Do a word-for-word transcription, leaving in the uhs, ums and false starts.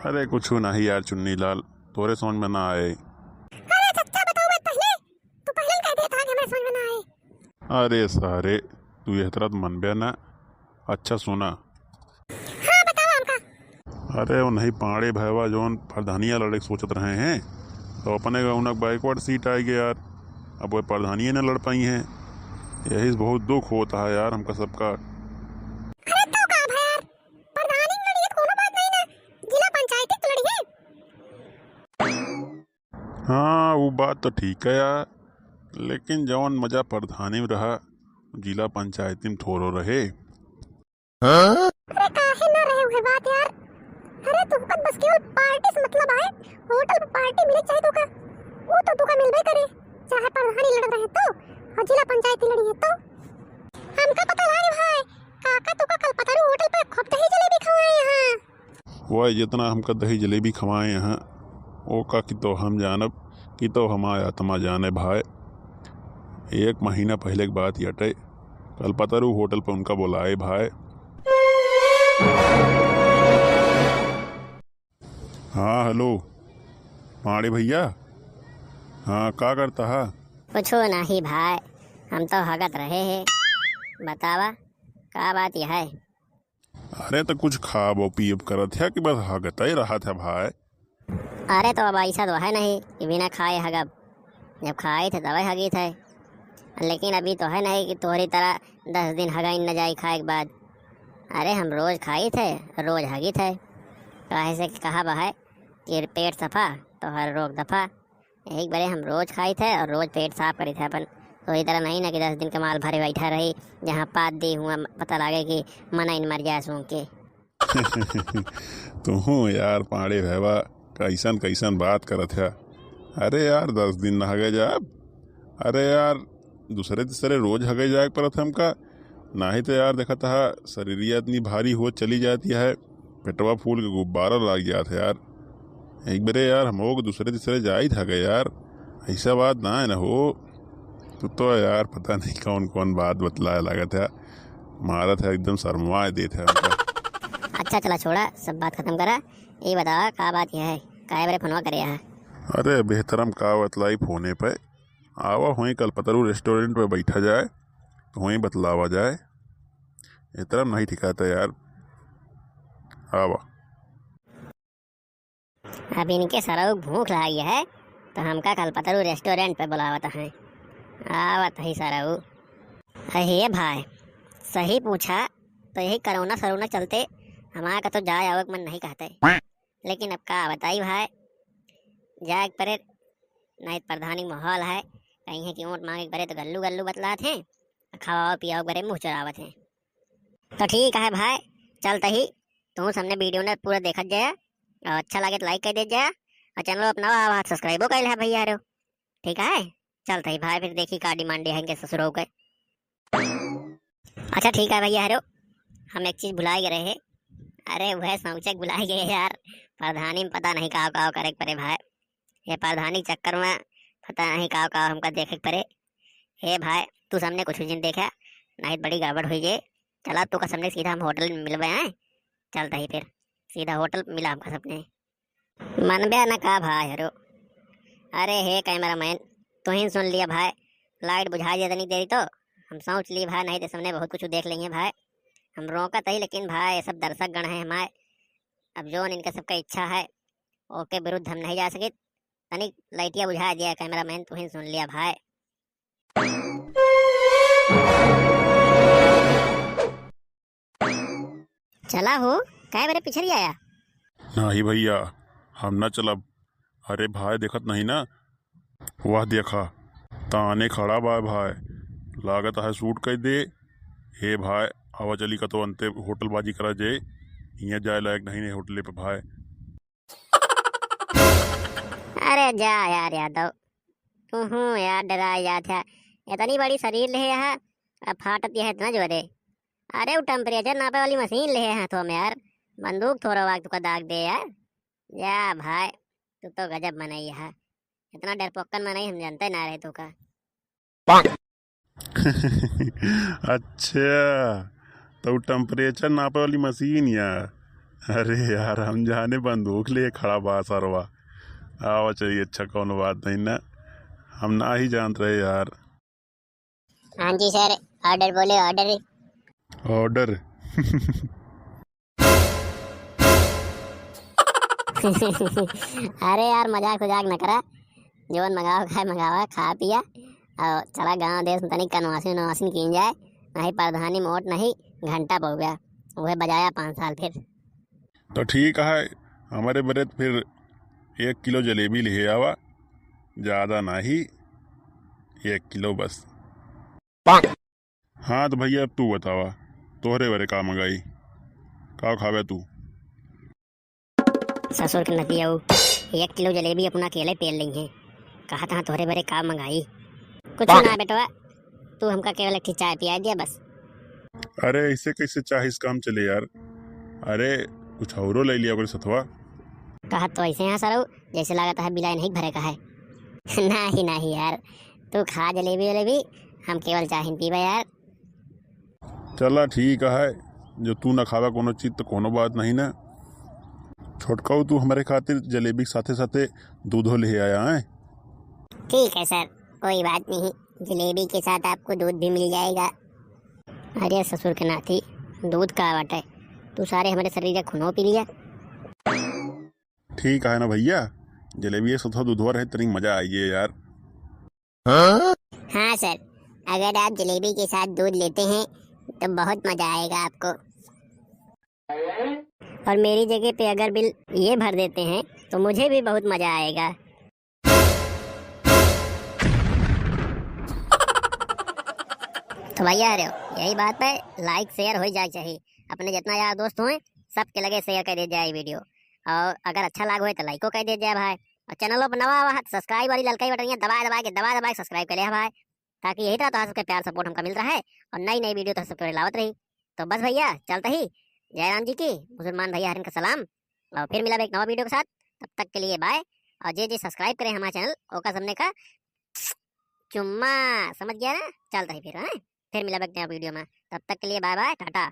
अरे कुछ नहीं यार चुन्नी लाल, तोरे समझ में ना आए। अरे चच्चा, बताओ मत पहिले, तू पहिले कह देता कि हमरे समझ में ना आए। अरे सारे, तू यह तरह मनबे ना। अच्छा सुना। हाँ, बताओ हमका। अरे वो नहीं पाड़े भैवा जौन प्रधानिया लड़े के सोचत रहे हैं, तो अपने का उनक backward seat आए गए यार। अब वो प्रधानिये न लड़ पाई हैं, यही से बहुत दुख होता है यार हमका सबका। अरे तो का भा यार, प्रधानी लड़ी है तो कोनो बात नहीं ना, जिला पंचायती तो लड़ी है। हाँ, वो बात तो ठीक है यार, लेकिन जौन मजा प्रधानी में रहा, जिला पंचायती में थोड़ो रहे। अरे काहे ना रहे हुए बात यार। अरे तुमका बस केवल पार्टी से मतलब आए, होटल पे पार्टी मिले चाहे तुका, वो तो तुका मिलबे करे, चाहे प्रधानी लड़ रहे तो और जिला पंचायती लड़ी है तो। हमका पता लागे भाई, काका तुका कल पतरू होटल पे खूब दही जलेबी खवाए हैं। वह जितना हमका दही जलेबी खवाए हैं, वो का कि तो हम जानब, कि तो हमार आत्मा जाने भाई। एक महीना पहले की बात यटे, कल पतरू होटल पर उनका बुलाए भाई। हाँ, हेलो, पाड़े भैया। हाँ, का करता है? कुछो नहीं भाई, हम तो हगत रहे हैं। बतावा, का बात यह है? अरे, तो कुछ खाब पियब करत है कि बस हगत ही रहत है भाई? अरे, तो अब ऐसा तो है नहीं कि बिना खाए हगब। जब खाई थे तबे हगी थे, लेकिन अभी तो है नहीं कि तोहरी तरह दस दिन हगाई न जाई खाए के बाद। अरे हम रोज खाई थे, रोज हगी थे। काहे से कि कहा बा है कि पेट सफा तो हर रोग दफा। एक बारे हम रोज खाई थे और रोज पेट साफ करी थे अपन। तोहरी तरह नहीं ना कि दस दिन के माल भरे बैठा रही, जहाँ पाद दी हुआ पता लागे कि मनइन मर जाए सूंघ के। तुहूँ यार पाड़े भैवा, कैसन कैसन बात करत है। अरे यार, दस दिन न हगे जाब। अरे यार, दूसरे तीसरे रोज हगे जाए के परत हमका। नाही तो यार, देखत हा, शरीरिया इतनी भारी हो चली जाती है, पेटवा फूल के गुब्बारा लाग जात है यार। एक बेरे यार, हम लोग दूसरे तीसरे जाइत हगे यार, ऐसा बात ना है ना हो। तू तो यार, पता नहीं कौन कौन बात बतलाए लागत है, मारत है, एकदम शर्मवाए देत है हमका। अच्छा चला छोड़ा, सब बात खत्म करा। ये बतावा, का बात यह है, काहे बरे फोनवा करे है? अरे बेहतरम, का बतलाई फोने पे। आवा, वहीं कलपतरू रेस्टोरेंट पे बैठा जाए, तो वहीं बतलावा जाए। एतरम नहीं ठिकाता यार। आवा। अब इनके सरऊ भूख लागी है, तो हमका कलपतरू रेस्टोरेंट पे बुलावत हैं। आवत ही सरऊ। अहे भाई, सही पूछा तो यही कोरोना सरोना चलते हमारा का तो जाए आवक मन नहीं कहते। लेकिन अब का बताई भाई, जाए के परे, नहीं तो प्रधानी माहौल है, कहीं है कि वोट मांगे के परे तो गल्लू गल्लू बतलात हैं, खावा पियावे के परे मुँह चुरावत हैं। तो ठीक है भाई, चलते ही तू हमने वीडियो ने पूरा देखत जाया, और अच्छा लगे तो लाइक कर दे जाया, और चैनल अपना सब्सक्राइबो कर ले भैया रो। ठीक है, चलते ही भाई, फिर देखी का डिमांड है इनके ससुरों के। अच्छा ठीक है भैया हेरो, हम एक चीज भुला गए रहे। अरे वह सोचे भुला गए यार, प्रधानी में पता नहीं का का करे के परे भाई। ये प्रधानी के चक्कर में पता नहीं का का हमका देखे के परे। हे भाई, तू सामने कुछ जिन देखा, नहीं तो बड़ी गड़बड़ हुई जे। चला तू का सामने सीधा हम होटल में मिलबे हैं। चलता ही फिर सीधा होटल मिला हमका सबने। मनबे न का भाई हेरो। अरे हे कैमरामैन, तुहिन सुन लिया भाई, लाइट बुझा दिया तनी देरी तो। हम सोच लिए भाई, नहीं तो सामने बहुत कुछ देख लेंगे भाई। हम रोकत ही, लेकिन भाई ये सब दर्शक गण हैं हमारे। अब जो इनका सबका इच्छा है, ओके विरुद्ध हम नहीं जा सकित। तनिक लाइटिया बुझा दिया कैमरामैन, तुहिन सुन लिया भाई। चला हो, काय बरे पिछड़ी आया? नहीं भैया, हम ना चलब। अरे भाई, देखत नहीं ना, वह देखा, ताने खड़ा बा भाई, लागत है शूट कर दे। हे भाई, आवा चली कतो अंते होटल बाजी करा जे, हियाँ जाए लायक नहीं ने होटले पे भाई। अरे जा यार यादव, तू हूँ यार, डरा जात है। इतनी बड़ी शरीर ले है, अब फाटत यह इतना जोरे। अरे वो टेम्परेचर नापे वाली मशीन ले है हाथों में यार, बंदूक थोड़ा वाक तुका दाग दे यार। जा भाई, तू तो गजब मनई है, इतना डरपोकन मनई हम जानते ना रहे तुका। अच्छा, तो टेम्परेचर नापे वाली मशीन या? अरे यार, हम जाने बंदूक लिए खड़ा बा सरवा। आवा चलिए, अच्छा कौनो बात नहीं ना, हम ना ही जानत रहे यार। हाँ जी सर, ऑर्डर बोले, ऑर्डर। ऑर्डर। अरे यार, मजाक उजाक न करा, जवन मंगावा खाए मंगावा, खा पिया और चला गाँव देश में तनिक कनवासी नवासी कीन जाए, नहीं प्रधानी मोट नहीं घंटा पउबा, उहे बजाया पाँच साल फिर। तो ठीक है, हमरे बरे तो फिर एक किलो जलेबी लिहे आवा, ज्यादा नाही, एक किलो बस। हाँ तो भैया, अब तू बतावा, तोहरे बरे का मंगाई, का खावे तू? ससुर के नतिया, एक किलो जलेबी अपना अकेले पेल ली है। कहा था तोहरे बरे का मंगाई? कुछ ना बेटवा, तू हमका केवल एक ठे चाय पिया दिया बस। अरे, ऐसे कैसे चाय से काम चले यार? अरे, कुछ औरो ले लिया ओकरे सथवा। कहत तो ऐसे हैं सरऊ, जैसे लागत है बिलाई नहीं भरे का है। नाही, नाही यार, तू खा जलेबी वलेबी, हम केवल चाय ही पीबे यार। चला ठीक है, जो तू ना खावा कोनो चीज तो कोनो बात नहीं ना। छोटकाऊ, तू हमरे खातिर जलेबी के साथे साथे दूधो ले आया है। ठीक है सर, कोई बात नहीं, जलेबी के साथ आपको दूध भी मिल जाएगा। अरे ससुर के नाती, दूध का बाटे, तू सारे हमरे शरीर का खूनो पी लिया। ठीक है ना भैया, जलेबी के साथ दूधवा रहे, तनी मजा आइए यार। हाँ सर, अगर आप जलेबी के साथ दूध लेते हैं तो बहुत मजा आएगा आपको। और मेरी जगह पे अगर बिल ये भर देते हैं तो मुझे भी बहुत मजा आएगा। तो भैया रे, यही बात है, like share हो जाए चाहिए, अपने जितना यार दोस्त होए सबके लगे share कर दे जाए video। और अगर अच्छा लाग होए तो लाइको कर दे जाए भाई। और चैनल पर नवा हुआ है तो सब्सक्राइब वाली ललकाई बटनिया दबाए दबाए के, दबाए दबाए के सब्सक्राइब कर ले भाई, ताकि यही तरह तोहार सबके प्यार सपोर्ट हमका मिलत रहे और नई नई वीडियो तोहार सबके लावत रही। तो बस भैया, चलत ही जय राम जी की, मुसलमान भैया हरिन का सलाम। और फिर मिलब एक नवा वीडियो के साथ, तब तक के लिए बाय। और जे जे सब्सक्राइब करे हमारा चैनल, ओका सबने का चुम्मा, समझ गया ना? चलत ही फिर, हैं? फिर मिलब एक नया वीडियो में, तब तक के लिए बाय बाय, टाटा।